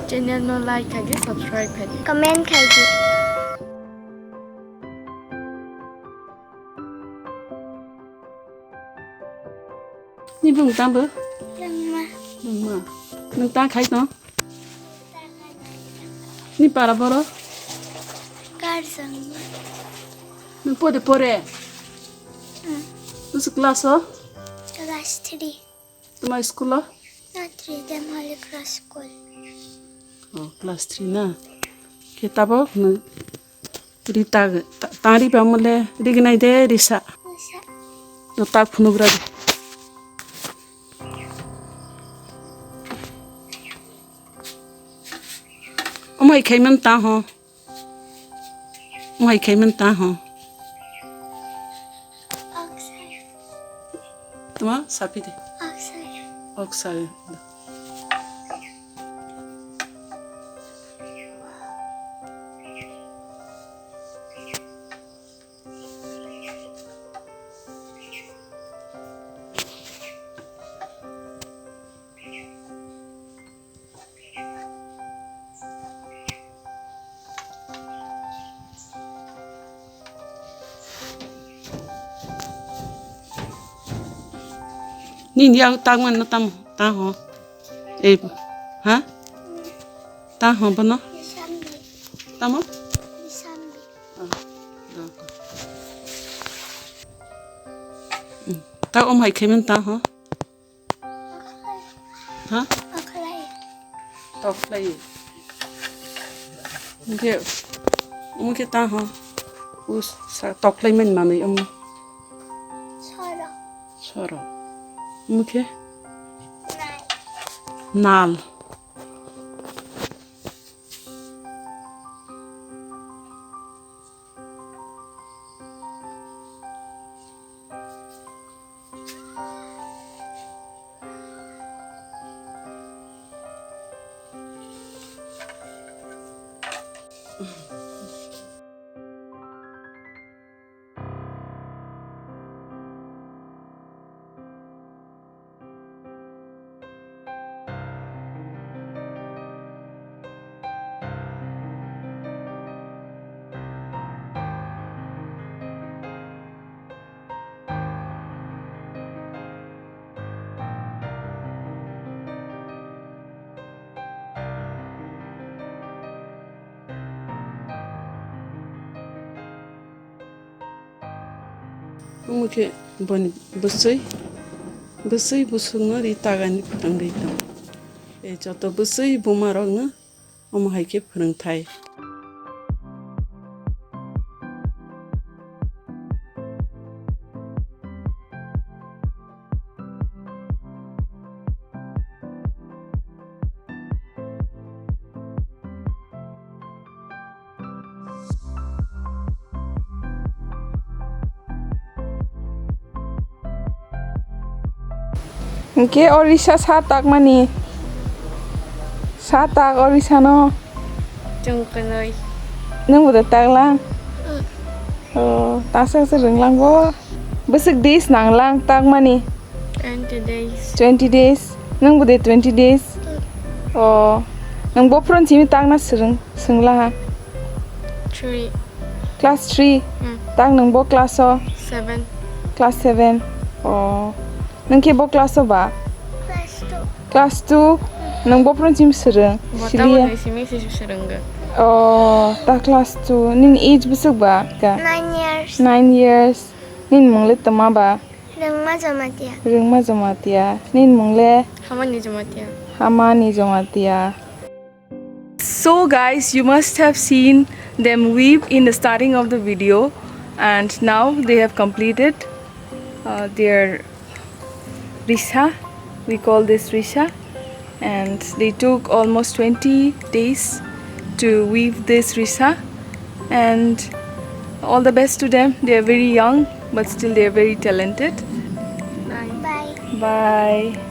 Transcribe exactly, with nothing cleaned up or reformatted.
Channel no like khai di, subscribe khai di. Comment khai di. Ni bung tang bo? Lengma. Lengma. Nung tang khai no? Ni para boro? Karjang. Nung pode pore? Hmm. Nung se class o? Class three. Tuma school o? Notre Dame Holy Cross School. Oh, class three na. Khe tabok nung ri tag-, ta-, tang ri ba mole ri gnai de risa. Risa. No tak phunuk ra. Omo hai khai man ta ho. Omo hai khai man ta ho. Oxide. Tuma sapi de. Oxide. Oxide. Nini yak tangmano tam taho. Eh, ha? Taho bono? Tamo? Ah, da. Hmm. Ta om hai khemen taho. Ha? Tokhlai. Tokhlai. Hingke, omo khe ta ho. Us sa tokhlai mani manwi omo. Soro. Soro. Omo khe? Nal. Nal. Omo khe boni bwswi, bwswi bwswkno ri tagani phwrwngwi tongo. Tei joto bwswi bumarokno omo hai khe phwrwngthai. Hingke o risa sa takmani, sa tak o risano. Chwng kwnwi. Nwng bo de taklang? Mm. O, tasa se rwnglang bo. Bwswk dis nanglang takmani? Twenty days. Twenty days? Nwng bo de twenty days? Mm. O, nwng bophron simi takna swrwng, swngla ha? Three. Class three? Mm. Tak nwng bo class o? Seven. Class seven. O, nwng khe bo class o ba? Class two. Class two? Nwng bophron simi swrwng? Bo siliya. Tabuk ni simi se swrwngkha. O, ta class two. Nini age bwswk ba? Ka? Nine years. Nine years. Nini mung le tma ba? Rwngma Jamatia. Rwngma Jamatia. Nini mung le? Hamani Jamatia. Hamani Jamatia. So guys, you must have seen them weave in the starting of the video, and now they have completed, uh, their risa. We call this risa, and they took almost twenty days to weave this risa, and all the best to them. They are very young, but still they are very talented. Bye. Bye. Bye.